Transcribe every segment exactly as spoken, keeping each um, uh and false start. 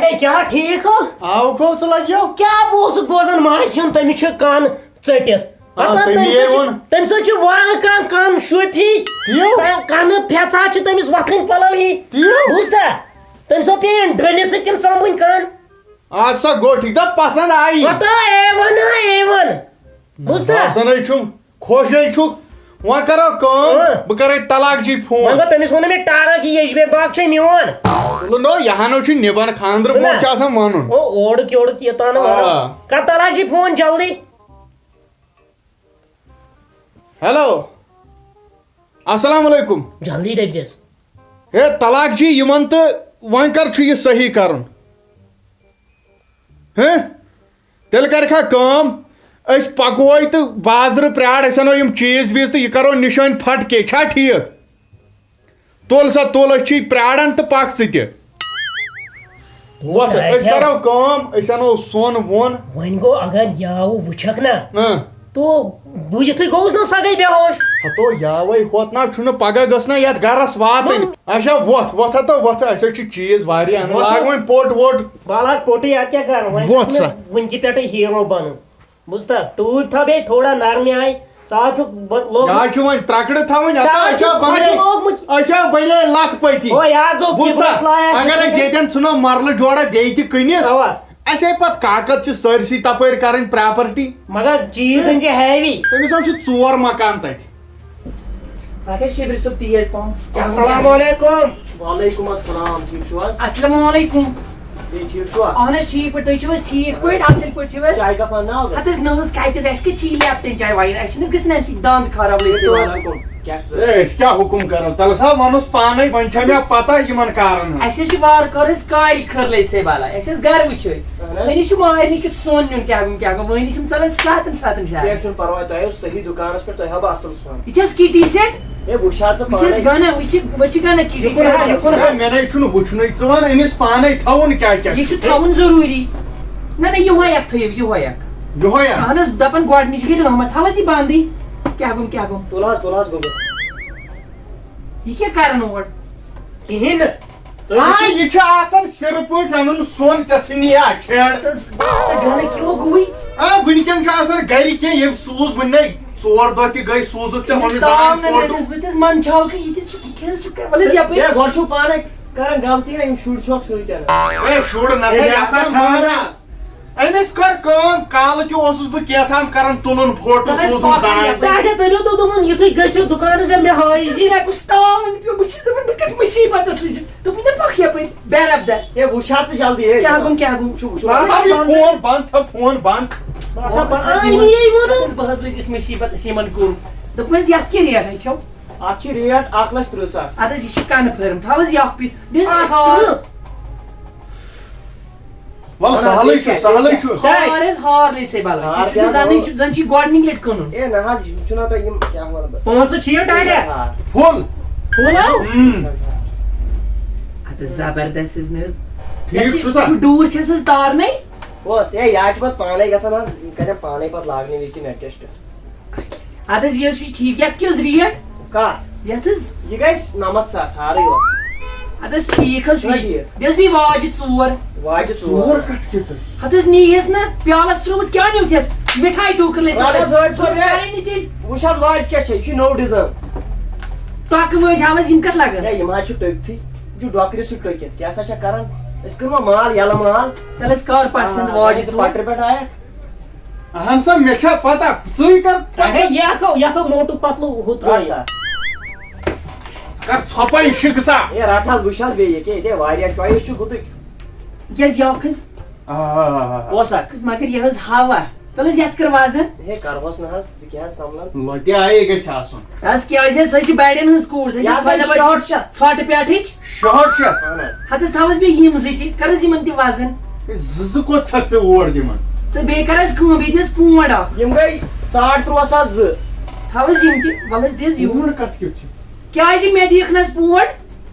ہے، کیٛاہ ٹھیٖک ہو؟ آو کھو ژٕ لگیو؟ کیٛاہ بہٕ اوسُس بوزان ماجہِ ہُنٛد، تٔمِس چھُ کَن ژٔٹِتھ۔ آ، پتہٕ تٔمی تٔمۍ ہے سۭتۍ چھُ، ووٚن۔ تٔمۍ سۭتۍ چھُ واریاہ کانٛہہ کَن شوٗبی۔ تِیو۔ کَ-، کَنہٕ پھٮ۪ژان چھِ تٔمِس وۄتھٕنۍ پَلو ہی۔ تِیو۔ بوٗزتھا؟ تٔمِس ہو پیٚیَن ڈٔلِتھ سۭتۍ تِم ژۄمبٕنۍ کَن۔ آ، سا گوٚو ٹھیٖک، دَپ پسنٛد آیی۔ پتہٕ اے وَن، اے وَن۔ بوٗزتھا؟ باسان ہے چھُم، خۄش ہے چھُکھ۔ وۄنۍ کرو کٲم، اۭں۔ بہٕ کرے طلاق جی فون۔ وۄنۍ گوٚو تٔمِس ووٚن مےٚ ٹارک یہِ یجبے باغ چھُے میون۔ تُلہٕ نو، یہِ ہانو چھُ نِبان خانٛدرٕ چھُنہ؟ برونٛٹھ چھُ آسان وَنُن۔ او، اورُک یورُک یہِ تانہٕ وَنو۔ آ۔ کر طلاق جی فون جلدی۔ ہیلو، السلام علیکم۔ جلدی دٔپزٮ۪س۔ ہے طلاق جی، یِمن تہٕ وۄنۍ کر چھُ یہِ صحیح کرُن؟ ہے، تیٚلہِ کرکھا کٲم، أسۍ پکوے تہٕ بازرٕ پرٛار، أسۍ انو یِم چیٖز ویٖز تہٕ یہِ کرو نِشٲنۍ پھٹکے، چھا ٹھیٖک؟ تُل سا تُل، أسۍ چھِی پرٛاران تہٕ پکھ ژٕ تہِ۔ وۄتھ، أسۍ کرو کٲم، أسۍ انو سۄن وۄن۔ وۄنۍ گوٚو اگر یاوٕ وٕچھکھ نا، اۭں۔ تو بہٕ یِتھُے گوٚوُس نا سۄ گٔے بے ہوش۔ ہتو یاوے ہوت نا چھُنہٕ پگاہ گٔژھ نا یتھ گرس واتٕنۍ۔ وۄنۍ۔ اچھا وۄتھ، وۄتھ ہتو وۄتھ، اسہِ حظ چھِ چیٖز واریاہ انٕنۍ، وۄتھ۔ لاگ وۄنۍ پوٚٹ ووٚٹ۔ بہٕ لاگ پوٚٹٕے، اتھ کیٛاہ کرٕ وۄنۍ؟ وۄتھ سا۔ وٕنہِ تہِ پٮ۪ٹھے ہیٖرو بنُن۔ بوٗزتھا، ٹوٗپۍ تھاو بیٚیہِ تھوڑا نرمہِ آیہِ۔ ژٕ حظ چھُکھ بہ-، لوگمُت۔ یہِ حظ چھِ وۄنۍ ترٛکڑٕ تھاوٕنۍ، ژٕ ہتا حظ أسۍ چھُکھ ہا بنے، خۄجہِ لوگمُت۔ أسۍ ہا بنے لکھ پٔتی۔ او، یہِ حظ گوٚو بوٗزتھا، قبلس لایق۔ اگر أسۍ ییٚتٮ۪ن ژھٕنو مرلہٕ جوڑا بیٚیہِ تہِ کٕنِتھ، اوا۔ اَسہِ ہے پتہٕ کاکد چھِ سٲرسٕے تپٲرۍ کرٕنۍ پراپرٹی۔ مگر چیٖز أنۍ زِ ہیوی۔ تٔمِس حظ چھِ ژور مکان تتہِ۔ پگاہ شبیر صٲب تیز پہم۔ السلام علیکم۔ وعلیکم السلام، ٹھیٖک چھِو حظ؟ السلام علیکم۔ بیٚیہِ ٹھیٖک چھِوا؟ اہن حظ، ٹھیٖک پٲٹھۍ، تُہۍ چھِو حظ ٹھیٖک پٲٹھۍ، اصٕل پٲٹھۍ چھِو حظ؟ چایہِ کپ انناو؟ ہتہٕ حظ نہ حظ، کتہِ حظ، اَسہِ کتہِ چھِ یہِ لیپٹن چاے وایِنۍ؟ اَسہِ چھِنہٕ حظ گژھان اَمہِ سۭتۍ دند خراب، ہے، لٔسۍ تُہۍ وَنان۔ حظ کیٛاہ چھُ؟ ہے، أسۍ کیٛاہ حُکُم کرو؟ تَلہٕ سا وَنُس پانے، وۄنۍ چھےٚ مےٚ پتہ یِمن کارن ہٕنٛز۔ اَسہِ حظ چھِ وارٕ کارٕ حظ کارِ خٲر لٔسۍ ہے بلاے، اَسہِ حظ گرٕ وٕچھِتھ۔ اہن حظ۔ وۄنۍ چھُ ماہرنہِ کیُتھ سۄن نیُن، کیٛاہ گوٚم، کیٛاہ گوٚم، وۄنۍ چھِم ژلان سَتَن سَتَن جاین۔ کینٛہہ چھُنہٕ پرواے، تۄہہِ آیوٕ صحیح دُکانَس پٮ۪ٹھ، تۄہہِ ہاوٕ بہٕ اَصٕل سۄن۔ یہِ چھِ حظ کِٹی سیٹ؟ ہے، وٕچھ حظ ژٕ یہِ چھِ حظ پانَے۔ گنہٕ، یہِ چھِ، وۄنۍ چھِ گنہٕ کِٹی یہِ سیٹ۔ کُن حظ، یہِ کُن حظ۔ ہے، مےٚ نَے چھُنہٕ وٕچھنُے، ژٕ وَن أمِس پانَے تھاوُن کیٛاہ کیٛاہ یہِ چھُ چھُ۔ تھاوُن ضروٗری۔ نہ، نہ، یِہوٚے اَکھ تھٲیِو، یِہوٚے اَکھ۔ یِہوٚے اَکھ؟ اَہَن حظ، دَپان گۄڈٕنِچ گٔے رحمت، تھاو حظ یہِ بنٛدٕے۔ کیٛاہ گوٚم، کیٛاہ گوٚم؟ تُل حظ، تُل حظ، گوٚبُر۔ یہِ کیٛاہ کَرَن اور؟ کِہیٖنۍ نہٕ۔ تُہۍ آ، وٕچھِو۔ یہِ چھُ آسان سِرٕ پٲٹھۍ اَنُن سۄن، ژےٚ ژھٕنی یا چھیڑ۔ تہٕ گَرٕ کیٛاہ گوٚوٕے؟ آ، وٕنکٮ۪ن چھُ آسان گَرِ کینٛہہ، ییٚمۍ سوٗز وٕنہِ نَے ژور دۄہ تہِ گٔے، سوٗزُتھ ژےٚ أمِس وۄنۍ تام زَنان نہٕ فوٹو۔ أمِس بٕتھِس منٛدچھاو کہِ یہِ تہِ چھُ، کیٛاہ حظ چھُ کَران؟ وَلہٕ حظ یَپٲرۍ۔ ہے، گۄڈٕ چھُو پانَے کَران غلطی نا، یِم شُرۍ چھُکھ سۭتۍ اَنان۔ اے، شُر نہ سا، ہے، یہِ یہِ ہسا ہسا مہراز۔ أمِس کٔر کٲم، کالہٕ تہِ اوسُس بہٕ کیٛاہتام کران، تُلُن فوٹو، تَتھ ٲسۍ سوزُن پۄپھ زنانہِ۔ یَپٲرۍ۔ تَتہِ تۄہہِ مےٚ دوٚپ، دوٚپُن، یُتھُے گٔژھِو دُکانَس پٮ۪ٹھ، مےٚ ہٲیِو زِ۔ مےٚ گوٚژھ تاوُن پیوٚو، بہٕ چھُس دَپان، بہٕ کَتھ مُصیٖبتَس لٔجِس۔ دوٚپُن، "نہ پَکھ یَپٲرۍ، بیرَبدر۔" ہے، وٕچھ حظ ژٕ جلدی، ہے۔ کیٛاہ گوٚم، کیٛاہ گوٚم؟ وٕچھِو، وٕچھِو۔ وۄنۍ تھاو یہِ فون بنٛد، تھاو فون بنٛد۔ وۄنۍ تھاو بنٛد۔ آ، یی ووٚنُم۔ بہٕ حظ لٔجِس مُصیٖبتَس یِمَن کُن۔ دوٚپمَس، "یَتھ کیٛاہ ریٹ ہے چھو؟" اَتھ چھِ ریٹ اَکھ لَچھ تٕرٛہ ساس۔ اَدٕ حظ، یہِ چھُ confirm۔ تھاو حظ یہِ اَکھ piece۔ دِس اَکھ ہار۔ تٕرٛہ۔ وَلہٕ سہلٕے چھُ، سہلٕے چھُ۔ ہار حظ، ہار لے سے بَلاے۔ ہار ژےٚ چھُکھ کیٛاہ زَنٕے زَنہٕ؟ چھُ، زَن چھُے گۄڈٕنِچ لَٹہِ کٕنُن۔ اے نہ حظ، یہِ چھُنہ تۄہہِ یِم کیٛاہ وَنہٕ بہٕ؟ پونٛسہٕ چھِ یہِ ٹاٹا؟ ہار۔ Full۔ Full حظ؟ اۭں۔ اَدٕ زبردست حظ نہ حظ۔ ٹھیٖک چھُ سا؟ بہٕ ڈوٗر چھَس حظ تارنَے۔ اوس، اے یہِ حظ چھُ پَتہٕ پانَے گژھان حظ، یہِ کَرٮ۪م پانَے پَتہٕ لاگنہٕ وِزِ تہِ adjust۔ اَدٕ حظ، یہِ حظ چھُ ٹھیٖک۔ یَتھ کیٛاہ حظ ریٹ؟ کَتھ؟ یَتھ حظ؟ یہِ گژھِ نَمَتھ ساس ہارٕے یوت۔ اَدٕ حظ، ٹھیٖک حظ چھُ چھُنہ یہِ۔ ٹھیٖک؟ بیٚیہِ حظ بیٚیہِ واجہِ ژور۔ واجہِ ژور۔ ژور کَتھ کیُتھ حظ؟ ہَتہٕ حظ نی یَس نہ پیالَس ترٛوومُت، کیٛاہ نیوٗتھ یَس؟ مِٹھایہِ ٹوٗکٕر لٔج اَدٕ حظ، سۄ۔ ٲدۍ صٲب، ہے، سۄ نی تیٚلہِ۔ وٕچھ حظ، واجہِ کیٛاہ چھےٚ؟ یہِ چھُ نوٚو design۔ ٹۄکہٕ وٲجۍ ہاو حظ، یِم کَتھ لَگَن؟ ہے، یِم حظ چھِ ٹٔکۍتھٕے۔ یہِ چھُ ڈۄکرِ سۭتۍ ٹٔکِتھ۔ کیٛاہ سا چھےٚ کَران؟ أسۍ کٕنوا مال، یَلہٕ مال؟ تیٚلہِ حظ کَر پَسنٛد آ، واجہِ یہِ ژور؟ پَٹرِ پٮ۪ٹھ آیَکھ۔ اہن سا، مےٚ چھا پتہ، ژٕے کر اچھا، پسند۔ یہِ اکھ، یَتھ اوس موٹو پتلو ہُہ ترٲیِتھ۔ اچھا۔ کر ژھۄپے شِکہٕ سا۔ ہے، رٹ حظ، وٕچھ حظ بیٚیہِ، ییٚکیٛاہ ییٚتہِ واریاہ choice چھُ گُتٕکۍ۔ یہِ کیٛازِ یہِ اکھ حظ؟ آ، آ، آ، آ۔ کۄس اکھ؟ کُس مگر یہِ حظ ہوا۔ تَلہٕ حظ یَتھ کر وزن۔ ہے، کرہوس نہٕ حظ، ژٕ کیٛاہ حظ سملان؟ لۄتہِ آیے گژھِ آسُن۔ حظ کیٛازِ حظ، سۄ چھِ بڑٮ۪ن ہٕنٛز کوٗر، سۄ چھِ یَتھ حظ پتہ چھِ پتہ short چھِ۔ ژھۄٹہٕ پٮ۪ٹھٕچ۔ شُہٲٹھ شیٚتھ۔ اہن حظ۔ ہتس تھاو حظ بیٚیہِ یِم زٕ تہِ، کر حظ یِمن تہِ وزن۔ ہے، زٕ زٕ کوٚت چھکھ ژےٚ اور دِوان؟ تہٕ بیٚیہِ کر حظ کٲم، بیٚیہِ دِ حظ پونڈ اکھ۔ یِم گٔے ساڑ ترٛواہ ساس زٕ۔ تھاو حظ یِم تہِ، ول حظ دِ حظ یوٗر۔ پونڈ کتھ کیُتھ چھُ؟ کیازِ مےٚ دِکھ نہ حظ پونڈ؟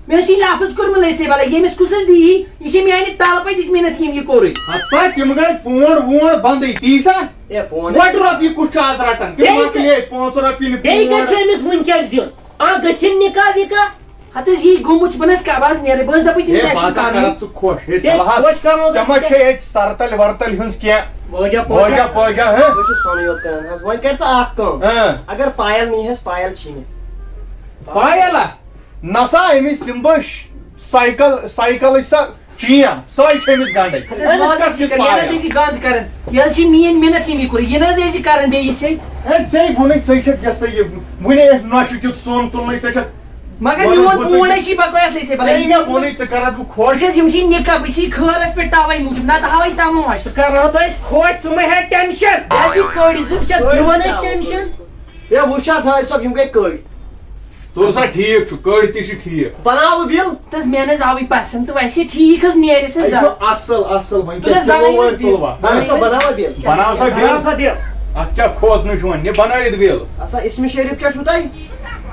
مےٚ حظ چھُ یہِ لفظ کوٚرمُت لٔسے بلے، ییٚمِس کُس حظ دِیہِ؟ یہِ چھِ میانہِ تلہٕ پتہٕ، یہِ چھِ مےٚ نتہٕ ییٚمۍ یہِ کوٚرُے۔ ہتہٕ سا، تِم گٔے پونڈ وونڈ بندٕے، تی سا؟ ہے، پونڈ۔ وۄٹہٕ رۄپیہِ کُس چھُ آز رٹان؟ تِم بیٚیہِ مۄکلے پانٛژھ رۄپیہِ نہٕ بیٚیہِ کتہِ پونڈ۔ چھُ أمِس وٕنکیٚس دیُن؟ آ، گٔژھِنۍ نکاح وکاح۔ ہتہٕ حظ، یی گوٚمُت چھُ، بہٕ نہ حظ کَرٕ، بہٕ حظ نیرٕ، بہٕ حظ دَپَے تٔمِس، ہے، اَسہِ بہٕ چھُنہٕ حظ کَرُن۔ کَرَتھ ژٕ خۄش۔ ہے، ژےٚ ژےٚ وَلہٕ حظ، خۄش کَرُن حظ ژےٚ ما أسۍ چھے ییٚتہِ سَرتَلہِ وَرتَلہِ ہٕنٛز کینٛہہ؟ بوجا پوجا۔ بوجا پوجا، ہہ؟ بہٕ چھُس سۄنٕے یوت کٕنان حظ۔ وۄنۍ کَر ژٕ اَکھ کٲم۔ ہہ۔ اگر پایَل نِیہِ حظ، پایَل چھی مےٚ۔ پایَل ہا؟ نسا، أمِس دِمہٕ بہٕ ش-، سایکل، سایکلٕچ سۄ چین، سۄے چھِ أمِس گنٛڈٕنۍ۔ ہتہٕ حظ، أمِس وَلہٕ کَتھ حظ، چھِ یہِ کَرِ، یہِ نہ حظ پایَل؟ ٲسی گنٛد کَران۔ یہِ حظ چھِ میٛٲنۍ مِنَت ییٚمہِ کوٚر۔ یہِ نہ حظ ٲسی کَران بیٚیہِ یِتھَے۔ ہے، ژےٚ ووٚنُے، ژےٚ چھَکھ یہِ سا یہِ، وُنہِ ٲسۍ نۄشہِ کیُتھ سۄن تُلنٕے، ژےٚ چھَکھ مگر وَنان میون ہُہ تہٕ پون یہِ۔ ہے چھی بکویت لے سے بلے۔ ہے، مےٚ ووٚنُے، ژٕ کَرَتھ بہٕ خۄش۔ وٕچھ حظ، یِم چھی نِکاح، بہٕ چھی خٲرَس پٮ۪ٹھ تَوَے موٗجوٗب، نہ تہٕ ہاوَے تَماش۔ ژٕ کَرناو تہٕ أسۍ خۄش، ژٕ مہٕ ہےٚ ٹٮ۪نشَن۔ بہٕ حظ چھُس کٔڑۍ زٕ۔ ژٕ چھَکھ دِوان أسۍ ٹٮ۪نشَن۔ ہے، وٕچھ حظ، حٲج صٲب، یِم گٔے کٔڑۍ۔ تُل سا، ٹھیٖک چھُ، کٔڑۍ تہِ چھِ ٹھیٖک۔ بناو بِل۔ تہٕ حظ، مےٚ نہ حظ آوٕے پَسنٛد تہٕ ویسے ٹھیٖک حظ نیرِ سا ہے، یہِ زَن۔ چھُ اَصٕل، اَصٕل، وۄنۍ تُل کیٛاہ حظ، ژےٚ بنٲیِو گوٚو وۄنۍ بِل۔ تُلوا؟ بنٲیِو سا، بناو بِل۔ بناو سا بِل۔ بناو سا بِل۔ اَتھ کیٛاہ کھوژنٕے چھُ وۄنۍ؟ نہِ بنٲیِتھ بِل۔ اَسا، اسمِ شریٖف کیٛاہ چھُو تۄہہِ؟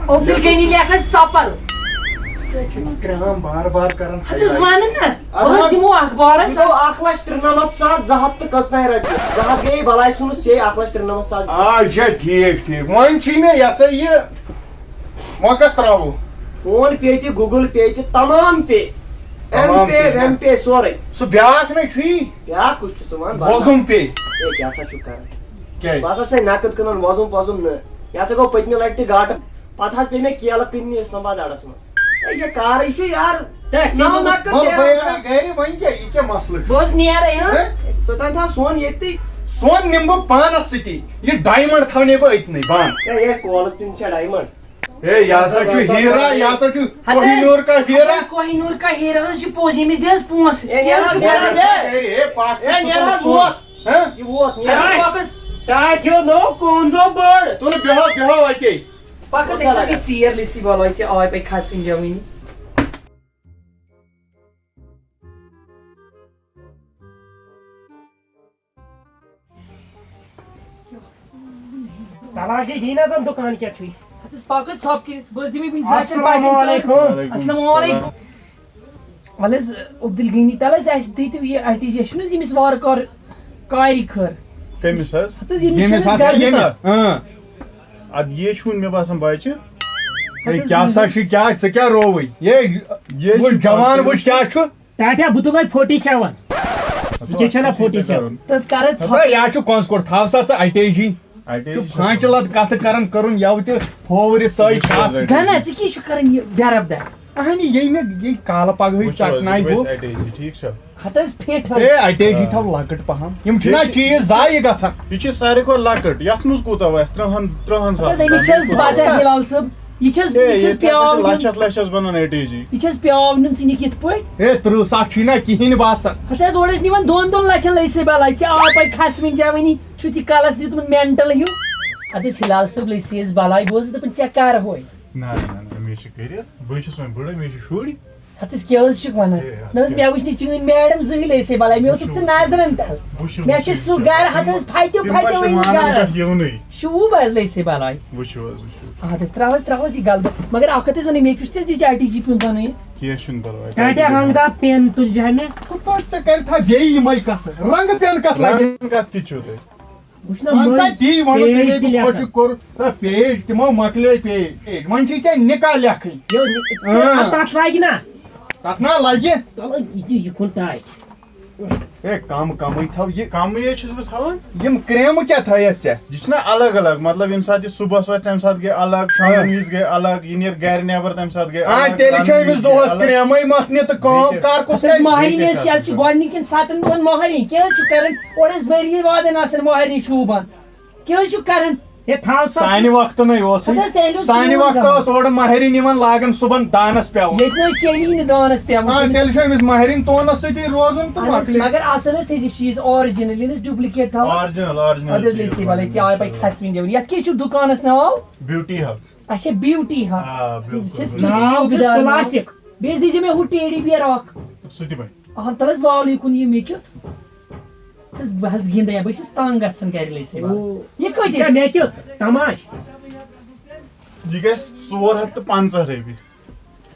عبدالغنی لیکھ حظ ژۄپل۔ ہے، چھُ کرٛام بار بار کران۔ ہتہٕ حظ وَنہٕ نہ۔ اَدٕ بہٕ حظ حظ، دِمو اخبارس۔ یہِ گوٚو اکھ لچھ ترٛنَمتھ ساس زٕ ہتھ تہٕ کٔژتام رۄپیہِ۔ زٕ ہتھ گٔیے بلاے ژھٕنُس ژےٚ، اکھ لچھ ترٛنَمتھ ساس۔ آ، یہِ چھا ٹھیٖک، ٹھیٖک۔ وۄنۍ چھُے مےٚ یہِ ہسا یہِ، وۄنۍ کتھ ترٛاوو؟ فون پے تہِ، گوٗگل پے تہِ، تمام پے۔ ایم تمام پے، پے نا؟ ویم پے، سورُے۔ سُہ بیٛاکھ نَے چھُے۔ بیٛاکھ کُس چھُ ژٕ وَن؟ وۄزُم پے۔ ہے، کیٛاہ سا چھُکھ کران؟ کیٛازِ؟ بہٕ ہسا چھُسے نقد کٕنان، وۄزُم پۄزُم نہٕ۔ یہِ ہسا گوٚو پٔتمہِ لٹہِ تہِ گاٹہٕ۔ پتہٕ حظ پیٚیہِ مےٚ کیلہٕ کٕننہِ اسلام آباد اڈس منٛز۔ ہے، یہِ کارٕے چھُ یار۔ تۄہہِ ژےٚ نو دوٚپُتھ نقد وَلہٕ نیران بہٕ کانٛہہ۔ یِمَے گرِ، وۄنۍ کیٛاہ، یہِ کیٛاہ مسلہٕ چھُ؟ بہٕ حظ نیرَے، ہہ؟ ہے؟ توٚتام تھاو سۄن ییٚتی۔ سۄن نِمہٕ بہٕ پانَس سۭتی۔ یہِ ڈایمنڈ تھاونے بہٕ أتنٕے بنٛد۔ ہے، ہے، کولہٕ ژِنہِ چھےٚ ڈایمنڈ۔ ہے، یہِ ہسا چھُ ہیٖرا، یہِ ہسا چھُ ہتہٕ حظ، کوہینور کا ہیٖرا۔ کوہینور کا ہیٖرا حظ چھُ پوٚز، ییٚمِس دِ حظ پونٛسہٕ۔ ہے، کیٛاہ حظ نیران، چھُ نیران، کران؟ ہے، ہے، پکھ ہے، ژٕ نیران تُل سۄن۔ ووت۔ ہہ؟ یہِ ووت، نیران۔ ہے، پکھ حظ۔ ٹاٹھیو نو کونزو بٔڑ۔ تُل بیٚہو، بیٚہو اتے۔ پکھ حظ، أسۍ حظ گٔے ژیر لٔسی بالوے ژےٚ آے پَے کھسوٕنۍ جوٲنی۔ تلاجی دی نہ زن دُکان کیٛاہ چھُے؟ ہتہٕ حظ پکھ حظ ژھۄپ کٔرِتھ، بہٕ حظ دِمے وٕنہِ زٕ ہتھ السلام پاٹھۍ علیکم۔ تہٕ۔ السلام علیکم۔ وَلہٕ حظ، عبدالغنی، تَلہٕ حظ اَسہِ دِتِو یہِ اَٹِچ، یہِ چھُنہٕ حظ ییٚمِس وارٕ کارٕ کارِ خٲر۔ کٔمِس حظ؟ ہتہٕ حظ ییٚمِس ییٚمِس چھُنہٕ حظ حظ زیادٕ ییٚمِس؟ اۭں۔ اَدٕ یہِ چھُنہٕ مےٚ باسان بچہِ۔ ہتہٕ ہے، حظ کیٛاہ سا ییٚمِس۔ چھُ، کیٛاہ، ژٕ کیٛاہ رووُے؟ یے، یے وٕچھ چھُ جوان، پانہٕ وٕچھ کیٛاہ چھُ۔ ٹاٹا، بہٕ تُلے فورٹی سیون۔ یہِ کیٛاہ چھَنہ فورٹی سیون؟ تَس کَر ژٕ ہتا، یا چھُ کونٛسہٕ کوٚٹ، تھاو سا ژٕ اَٹے جی۔ اَٹے چھُ جی چھُ فانٛچہِ لَد کَتھٕ کَران، کَرُن یَوٕ تہِ ہوورِ سٲے وٕچھ کَتھ۔ حظ، اَٹے گَنا، جی۔ ژٕ کیٛاہ چھُکھ کَران یہِ بے ربدہ؟ اَہَنہِ، ییٚمہِ، ییٚمہِ کالہٕ پَگہٕے وٕچھ حظ، ژَٹناے یہِ بہٕ۔ گژھِ اَٹے جی، ٹھیٖک چھا؟ ہَتہٕ حظ فِٹ حظ۔ ہے، اَٹے جی تھاو لۄکٕٹ پَہَم۔ یِم چھِنہ یہِ چھِ چیٖز ضایع گژھان۔ یہِ چھِ ساروی کھۄتہٕ لۄکٕٹ۔ یَتھ منٛز کوٗتاہ وَسہِ؟ ترٛہَن، ترٛہَن ہَتہٕ حظ، ساسَن أمِس چھِ حظ تام۔ پَتہ، بِلال صٲب۔ یہِ چھِ حظ، یے، یہِ چھِ حظ ییٚتہِ ہسا چھِ پیٛاو یِم۔ لَچھَس، لَچھَس بَنان اَٹے جی۔ یہِ چھِ حظ پیٛاو نیُن ژٕ نِکھ یِتھ پٲٹھۍ؟ ہے، ترٕٛہ ساس چھُے نہ کِہیٖنۍ باسان۔ ہَتہٕ حظ، اورٕ ٲسۍ نِوان دۄن دۄن لَچھَن لٔسۍ بَلاے۔ ژےٚ آو پَے کھَسوٕنۍ جوٲنی، چھُتھ یہِ کَلَس دیُتمُت مٮ۪نٹَل ہیوٗ۔ ہَتہٕ حظ، ہِلال صٲب لٔسۍ أسۍ بَلاے، بہٕ اوسُس دَپان ژےٚ کَر ہوے؟ نہ، نہ، نہ، مےٚ چھِ کٔرِتھ، بہٕ چھُس وۄنۍ بٕڑٕ، مےٚ چھِ شُرۍ۔ ہَتہٕ حظ، کیٛاہ حظ چھُکھ وَنان؟ ہے، اَدٕ نہ حظ، کیٛاہ؟ مےٚ وٕچھ نہٕ چٲنۍ میڈم زٕہٕے لٔسۍ بَلاے، مےٚ اوسُکھ ژٕ نظرَن تَل۔ وٕچھِو، مےٚ چھِ وٕچھِو، سُہ گَرٕ، ہَتہٕ حظ، پھَتیو، تِم ما پھَتیو چھِ أنۍ مانان گَرَس۔ پٮ۪ٹھ یِونٕے۔ شوٗب حظ لٔسۍ بَلاے۔ وٕچھِو حظ، وٕچھِو۔ اَدٕ حظ، ترٛاو حظ، ترٛاو حظ یہِ گَلہٕ۔ مگر اَکھ کَتھ حظ وَنے، مےٚ کیُس ژےٚ زِ چاٹی جی پیوٗنٛت بَنٲیِتھ؟ کینٛہہ چھُنہٕ پَرواے۔ ٹاٹا رنٛگ دار پٮ۪ن تُلۍ زِ ہا مےٚ۔ تہٕ پَتہٕ ژےٚ کَرِ تھا بیٚیہِ یِمَے کَتھٕ۔ رنٛگہٕ پٮ۪ن کَتھ لَگہِ؟ رنٛگ کَتھ کِتھ چھُو تۄہہِ؟ وٕچھ نا، وۄنۍ سا مٔنٛزۍ تی وَنُن، ژےٚ پیج گٔے تہِ بہٕ لیکھان۔ خۄشِک کوٚر، تہٕ پیج تِمو مۄکلے پیج۔ پیج۔ وۄنۍ چھِ ژےٚ نِکاح لیکھٕنۍ۔ یو، نہِ-، اۭں۔ اَتھ، تَتھ لَگہِ نا؟ تَتھ نا لَگہِ۔ چلو، یہِ تہِ، یہِ کُن تام۔ ہے، کَم کَمٕے تھاو یہِ۔ کَمٕے حظ چھُس بہٕ تھاوان۔ یِم کرٛیمہٕ کیٛاہ تھٲیَتھ ژےٚ؟ یہِ چھُنہ الگ الگ، مطلب، ییٚمہِ ساتہٕ یہِ صُبحَس وَتھِ، تَمہِ ساتہٕ گٔے الگ، شامَن ہاں۔ وِزِ گٔے الگ، یہِ نیرِ گَرِ نٮ۪بَر، تَمہِ ساتہٕ گٔے آ، الگ، تیٚلہِ چھِ رَنُن أمِس وِزِ گٔے دۄہَس الگ۔ کرٛیمَے مَتھ نہِ تہٕ کٲم بیٚیہِ کیٛاہ؟ کَر کُس اَتھ حظ کَرِ؟ مَہرِنۍ بیٚیہِ کیٛاہ ٲسۍ، چھِ اَتھ گۄڈٕنِکٮ۪ن سَتَن دۄہَن مَہرِنۍ۔ کیٛاہ حظ چھُ کَران؟ اورٕ ٲسۍ ؤری وادَن آسان مَہرِنۍ شوٗبان۔ کیٛاہ حظ چھُ کران؟ ہے، تھاو سا۔ سانہِ وقتہٕ نَے اوس۔ ہَتہٕ حظ، تیٚلہِ اوس سانہِ پرٛون وقتہٕ زمانہٕ۔ ٲس اورٕ مَہرِنۍ یِوان لاگان صُبحن دانَس پٮ۪وُن۔ ییٚتہِ نَے چیٚیی نہٕ دانَس پٮ۪وُن۔ آ، تٔمِس۔ تیٚلہِ چھُ أمِس مَہرِنۍ تونَس سۭتی روزُن تہٕ اَہَن حظ، مۄکلے۔ مگر اَصٕل حظ تھٲیزِ چیٖز original، یہِ نہٕ حظ duplicate تھاوان۔ Original، original اَدٕ حظ چیٖز، لٔسۍ وَلَے، original ژےٚ آے پَے چیٖز۔ کھَسوٕنۍ جوٲنی۔ یَتھ کیٛاہ چھُو دُکانَس ناو؟ Beauty hub. اچھا، بیوٹی ہب۔ آ، بِلکُل، یہِ چھِ حظ بِلکُل۔ کِژھ ناو چھُس شوٗبدار ناو۔ کلاسِک۔ بیٚیہِ حظ دیٖزِ مےٚ ہُہ ٹیڈی بیَر اَکھ۔ سُہ تہِ بَنہِ۔ اَہَن، تَلہٕ حظ والہٕ یہِ کُن یہِ مےٚ کیُتھ۔ تہٕ بہٕ حظ گِنٛدٕ یا، بہٕ چھُس تنگ گژھان گرِ لٔسۍ سے والہٕ۔ او۔ یہِ کۭتِس؟ یہِ چھا مےٚ کیُتھ؟ تماش۔ یہِ گژھِ ژور ہَتھ تہٕ پنٛژاہ رۄپیہِ۔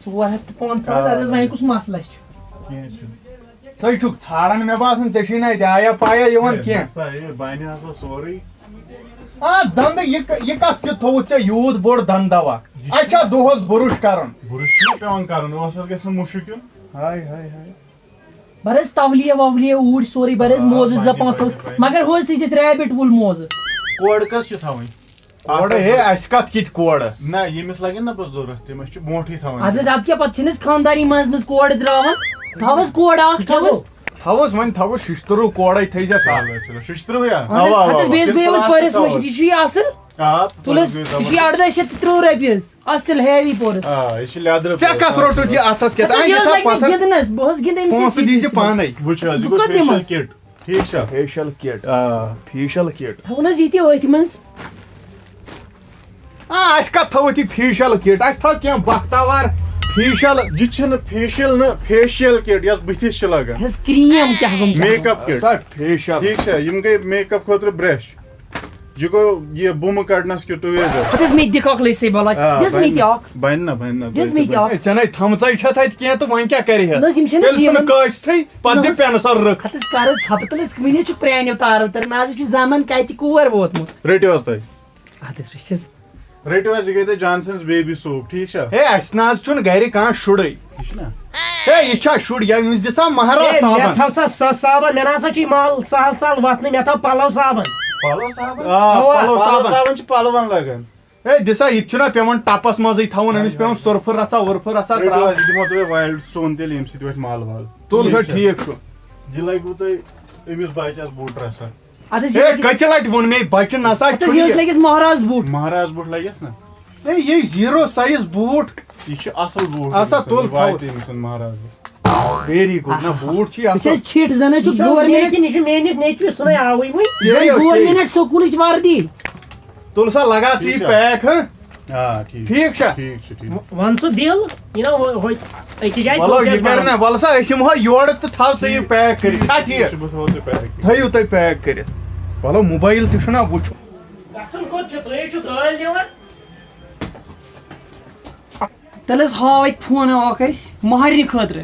ژور ہَتھ تہٕ پنٛژاہ، آ۔ اَدٕ حظ وۄنۍ کُس مسلہٕ چھُ؟ کینٛہہ چھُنہٕ۔ ژٕ چھُکھ ژھانڈان، مےٚ باسان، ژےٚ چھُے نہٕ اَتہِ آیا پایا یِوان ہے، کینٛہہ۔ نسا، ہے، بَنہِ ہسا سورُے۔ آ، دَنٛدٕ، یہِ ک-، یہِ کَتھ کیُتھ تھوٚوُتھ ژےٚ یوٗت بوٚڑ دَنٛدٕ دوا؟ اَسہِ چھا دۄہَس بُرُش کَرُن؟ بُرُش چھُنہٕ پٮ۪وان کَرُن، ٲسَس گژھِ نہٕ مُشُک یُن۔ ہاے، ہاے، ہاے۔ بَر حظ تَولِیہ وَولِیہ اوٗرۍ سورُے، بَر حظ آ، موزٕ زٕ بَنہِ، پانٛژھ بَنہِ، تھاوُس۔ بَنہِ۔ مگر ہُہ حظ تھٲیزٮ۪س rabbit wool موزٕ۔ کورٕ کٔژ چھِ تھاوٕنۍ؟ کورٕ، اَکھ ہے، حظ۔ اَسہِ کَتھ کِتھ کورٕ؟ نہ، ییٚمِس لَگن نہ پَتہٕ ضوٚرَتھ، تِم اَسہِ چھِ برونٛٹھٕے تھاوٕنۍ۔ اَدٕ حظ، اَدٕ کیٛاہ، پَتہٕ چھِنہٕ أسۍ خانٛداری منٛز منٛز کورٕ ترٛاوان؟ تھاو حظ کورٕ اَکھ، تھاو حظ۔ تھاوُس، وۄنۍ تھاوُس شِشتٕروٗ کورَے تھٲیزٮ۪س اَکھ۔ چلو، چلو، شِشتٕروٗ یا؟ اَہَن حظ، اَوا، اَدٕ حظ، اَوا۔ بیٚیہِ حظ گٔیے وۄنۍ پٔرِس وٕچھ، یہِ چھُ یہِ اَصٕل۔ آ، تُل حظ، یہِ چھُ یہِ اَرداہ شیٚتھ تہٕ ترٛۆوُہ رۄپیہِ حظ۔ اَصٕل heavy پوٚرُس۔ آ، یہِ چھِ لیدرٕ ژےٚ پوٚرُس، کَتھ آ۔ روٚٹُتھ یہِ اَتھَس کٮ۪تھ؟ اَتھ اَتھ حظ یہِ یہِ حظ تھاو لَگہِ مےٚ پَتھَر۔ گِنٛدنَس، بہٕ حظ گِنٛدٕ أمِس پونٛسہٕ سۭتۍ دیٖزِ ییٚتہِ۔ پانَے۔ وٕچھ حظ، یہِ بہٕ گوٚو کَتہِ facial دِمَس؟ Kit۔ ٹھیٖک چھا؟ Facial kit، آ، facial kit۔ تھاوُن حظ یہِ تہِ أتھۍ منٛز۔ آ، اَسہِ کَتھ تھاوو تہِ facial kit؟ اَسہِ تھاو کینٛہہ بختاوار facial۔ یہِ چھِنہٕ facial نہٕ، facial kit، یۄس بٕتھِس چھِ لَگان۔ حظ cream کیٛاہ گوٚمُت؟ Makeup kit۔ سا facial۔ ٹھیٖک چھا؟ یِم گٔے makeup خٲطرٕ brush۔ یہِ گوٚو یہِ بُمہٕ کَڑنَس کیُتھ تُویزر۔ اَتھ حظ مےٚ تہِ دِکھ اَکھ لٔسۍ بَلاے۔ آ، دِژ مےٚ بَنہِ تہِ نہ، اَکھ۔ بَنہِ نہ، بَنہِ نہ، دِژ مےٚ تہِ اَکھ۔ ہے، ژےٚ نَے تھَمژَے چھَتھ اَتہِ کینٛہہ تہٕ وۄنۍ کیٛاہ کَرِ ہا؟ نہ حظ، یِم چھِنہٕ تیٚلہِ حظ چھُنہٕ زیٖوان۔ کٲنٛسہِ تھٕے، پَتہٕ نہ دِ حظ۔ Pencil رٕکھ۔ اَتھ حظ کَر حظ ژھَپہٕ، تیٚلہِ حظ وٕنہِ حظ چھُ پرٛانیو تارو تَران، نہ حظ چھُ زَمَن کَتہِ کور ووتمُت۔ رٔٹِو حظ تُہۍ۔ اَدٕ حظ وٕچھ حظ۔ رٔٹِو حظ، یہِ گٔے تۄہہِ Johnson's baby soap، ٹھیٖک چھا؟ ہے، اَسہِ نہ حظ چھُنہٕ گَرِ کانٛہہ شُرٕے۔ یہِ چھُنہ؟ ہے، یہِ چھا شُر؟ یہِ أمِس دِ سا مہراز ہے، مےٚ صابن۔ تھاو سا سۄ صابن، مےٚ نہ سا چھُ یہِ مَل سہل سہل وۄتھنٕے، مےٚ تھاو پَلو صابن۔ پَلو صابن؟ آ، اَوا۔ پَلو پَلو صابن۔ صابن چھِ پَلوَن لَگان۔ ہے، دِ سا، یہِ تہِ چھُنہ پٮ۪وان ٹَپَس منٛزٕے تھاوُن، أمِس پٮ۪وان سۄرفہٕ رَژھا وۄرفہٕ رَژھا رٔٹِو ترٛاوُن۔ حظ، یہِ دِمو تۄہہِ wild stone تیٚلہِ، ییٚمہِ سۭتۍ وۄتھِ مَل وَل۔ تُل سا، ٹھیٖک چھا؟ ٹھیٖک چھُ۔ یہِ لَگِوٕ تۄہہِ أمِس بَچَس بوٚڑ رَژھا۔ اَدٕ حظ، ہے، یہِ لَگہِ کٔژِ لَٹہِ ووٚن مےٚ، بَچہِ نہ سا اَتھ حظ، چھُنہٕ یہِ حظ یہِ۔ لَگٮ۪س مہراز بوٗٹھ۔ مہراز بوٗٹھ لَگٮ۪س نہ؟ ہے، یہِ zero size بوٗٹھ۔ یہِ چھُ اَصٕل بوٗٹھ، اَسا یہِ تُل واتہِ تھاو۔ أمِس مہراز بوٗٹھ۔ Very good۔ نہ، بوٗٹھ چھُ یہِ چھُ اَصٕل۔ حظ چھِٹھ زَن حظ چھُ یہِ چھُ government۔ میٚتہِ نِش، میٚتہِ نِش نیٚچوِس سُنٛدٕے آوٕے وٕنۍ۔ یہِ یہِ ہے، یہِ ہے۔ Government سکوٗلٕچ وردی۔ تُل سا، لگا ژٕ یہِ ٹھیٖک چھا؟ Pack، ہہ؟ آ، ٹھیٖک۔ ٹھیٖک چھا؟ ٹھیٖک چھُ، ٹھیٖک۔ وَن سُہ بِل، یہِ نا ہُہ-، ہُہ-، أکِس جایہِ وَلو، تُل یہِ کیٛازِ کَرِ بَرُن؟ نہ، وَلہٕ سا، أسۍ یِمہو یورٕ تہٕ تھاو ژٕ یہِ pack کٔرِتھ۔ چھا ٹھیٖک؟ ٹھیٖک چھُ، بہٕ تھاوو تۄہہِ pack کٔرِتھ۔ تھٲیِو تُہۍ pack کٔرِتھ۔ وَلو، موبایِل تہِ چھُنہ وٕچھُن۔ گژھُن کوٚت چھُ؟ تُہۍ ہے چھِو دٲلۍ دِوان۔ تیٚلہِ حظ ہاو اَتہِ فون اَکھ اَسہِ مَہرنہِ خٲطرٕ۔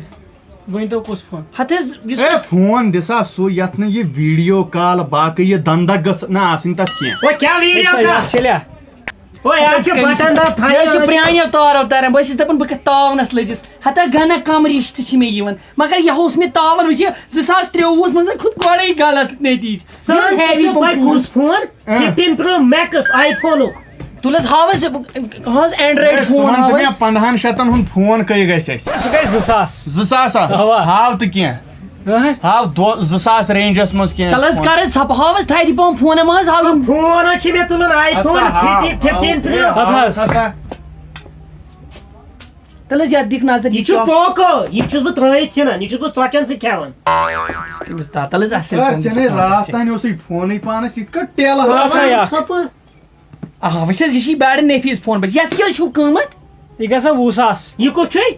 ؤنۍ تو کُس فون؟ ہَتہٕ حظ، یُس ہے، اَسہِ فون دِ سا سُہ، یَتھ نہٕ یہِ video call باقٕے یہِ دَنٛدَکھ گٔژھ نہٕ آسٕنۍ تَتھ کینٛہہ۔ وۄنۍ کیٛاہ video ہے سا، call؟ یَتھ چَلیا؟ وۄنۍ اَتھ چھِ کٔمِس؟ Button دار یہِ حظ چھُ تھاوان۔ پرٛانیو تارو تَران، بہٕ حظ چھُس دَپان بہٕ کَتھ تاونَس لٔجِس۔ ہَتہ گَنہ کَم رِشتہٕ چھِ مےٚ یِوان، مگر یہِ اوس مےٚ تاوَن وٕچھ یہِ زٕ ساس ترٛۆوُہَس منٛز کھوٚت گۄڈَے غلط نٔتیٖجہٕ۔ یہِ حظ ژٕ heavy چھُکھ پَے پَمپ۔ کُس فون؟ اۭں۔ Fifteen Pro Max iPhone-ُک۔ تُل حظ، ہاو حظ، ہاو حظ Android ہے، ژٕ فون وَن ہاو تہٕ مےٚ حظ۔ پنٛدہَن شیٚتَن ہُنٛد فون کٔہۍ گژھِ اَسہِ؟ سُہ گژھِ زٕ ساس۔ زٕ ساس ہا؟ اَوا۔ ہاو تہٕ کینٛہہ۔ اۭں۔ ہاو دو-، زٕ ساس range-َس منٛز کینٛہہ تَلہٕ حظ فون۔ کَر حظ ژھۄپہٕ، ہاو حظ تھَدِ پَہَم فون، یِم حظ ہاو یِم۔ فون حظ چھِ مےٚ تُلُن iPhone اَدٕ سا ہاو، fifteen، fifteen ہاو۔ Pro۔ اَدٕ حظ۔ اَدٕ سا۔ تَلہٕ حظ یَتھ دِکھ نظر، یہِ یہِ چھُ کیٛاہ؟ Poco، یہِ چھُس بہٕ ترٛٲیِتھ ژھٕنان، یہِ چھُس بہٕ ژۄچَن سۭتۍ کھٮ۪وان۔ أمِس تا-، تَلہٕ حظ اَصٕل کَر پَہَم ژےٚ نے ژٕ راتھ پَہَم۔ تام اوسُے فونٕے پانَس، یہِ کَر ٹیلہٕ ہاوان؟ آ، وٕچھ حظ، یہِ چھُے بَڑٕ نفیٖس فون، بَچہٕ۔ یَتھ کیٛاہ حظ چھُو قۭمَتھ؟ یہِ گژھان وُہ ساس۔ یہِ کُس چھُے؟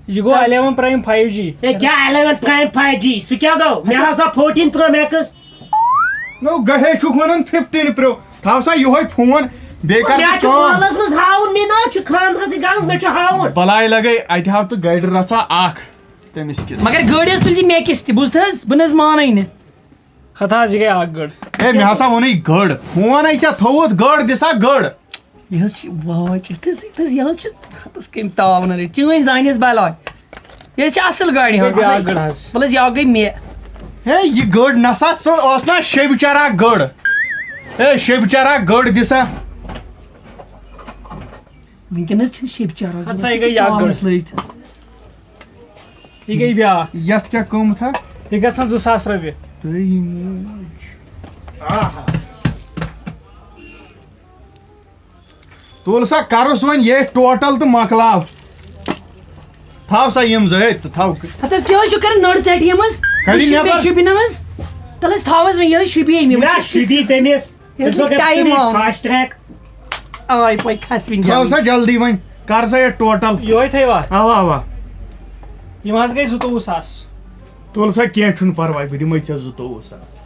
یہِ گوٚو کَس؟ Eleven Prime five G۔ ہے، کیٛاہ Eleven Prime five G؟ سُہ کیٛاہ گوٚو؟ مےٚ ہسا fourteen Pro Max۔ نو، گٔہے چھُکھ وَنان fifteen Pro۔ تھاو سا یِہوٚے فون، بیٚیہِ کَر مےٚ ژٕ چھُ کٲم۔ مالَس منٛز ہاوُن، مےٚ نہ حظ چھُ خانٛدرَسٕے گژھُن، مےٚ چھُ ہاوُن۔ بَلاے لَگَے، اَتہِ ہاو تہٕ گَرِ رَژھا اَکھ تٔمِس کِژھ۔ مگر گٲڑۍ حظ تُلزِ مےٚ کِس تہِ، بوٗزتھٕ حظ؟ بہٕ نہ حظ مانَے نہٕ۔ ہتہٕ حظ، یہِ گٔے اکھ گٔڑ۔ ہے، مےٚ ہسا ووٚنُے گٔڑ۔ فون ہے ژےٚ تھوٚوُتھ گٔڑ، دِ سا گٔڑ۔ یہِ حظ چھِ واچ، یِتھ حظ، یِتھ حظ، یہِ حظ چھِ، ہتس کٔمۍ تاونن یہِ۔ چٲنۍ زانہِ حظ بلاے۔ یہِ حظ چھِ اصل گاڑِ یہِ ہن۔ گٔے بیٛاکھ گٔڑ حظ۔ وَلہٕ حظ، یہِ اکھ گٔے مےٚ۔ ہے، یہِ گٔڑ نسا، سۄ ٲس نا شیٚبہِ چرا گٔڑ۔ ہے، شیٚبہِ چرا گٔڑ دِ سا۔ وٕنکیٚنس چھِنہٕ شیٚبہِ چرا ہتہٕ سا، یہِ گٔے یہِ اکھ گٔڑ۔ تاونس لٲجِتھ حظ۔ یہِ گٔے بیٛاکھ۔ یَتھ کیٛاہ قۭمتھا؟ یہِ گژھن زٕ ساس رۄپیہِ۔ تہٕ یِم۔ آہا۔ تُل سا، کَرُس وۄنۍ ییٚتھۍ ٹوٹل تہٕ مۄکلاو۔ تھاو سا یِم زٕ، ہے، ژٕ تھاو۔ ہتہٕ حظ، کیٛاہ حظ چھُ کران نٔر ژَٹہِ یِم حظ؟ کَڑِ یہِ چھِ نٮ۪بر۔ بیٚیہِ شُبہِ نہ حظ؟ تَلہٕ حظ تھاو حظ وۄنۍ یِہوٚے شُبہِ ییٚمہِ نہ، وٕچھِو شُبہِ تٔمِس۔ یہِ حظ أسۍ گوٚو ٹایم آمُت۔ Fast track۔ آے پَے کھَس وٕنہِ تھاو جلدی۔ سا جلدی وۄنۍ، کر سا یہِ ٹوٹل۔ یِہوٚے تھٲیوا؟ اوا، اوا۔ یِم حظ گٔے زٕتووُہ ساس۔ تُل سا، کینٛہہ چھُنہٕ پرواے، بہٕ دِمے ژےٚ زٕتووُہ ساس۔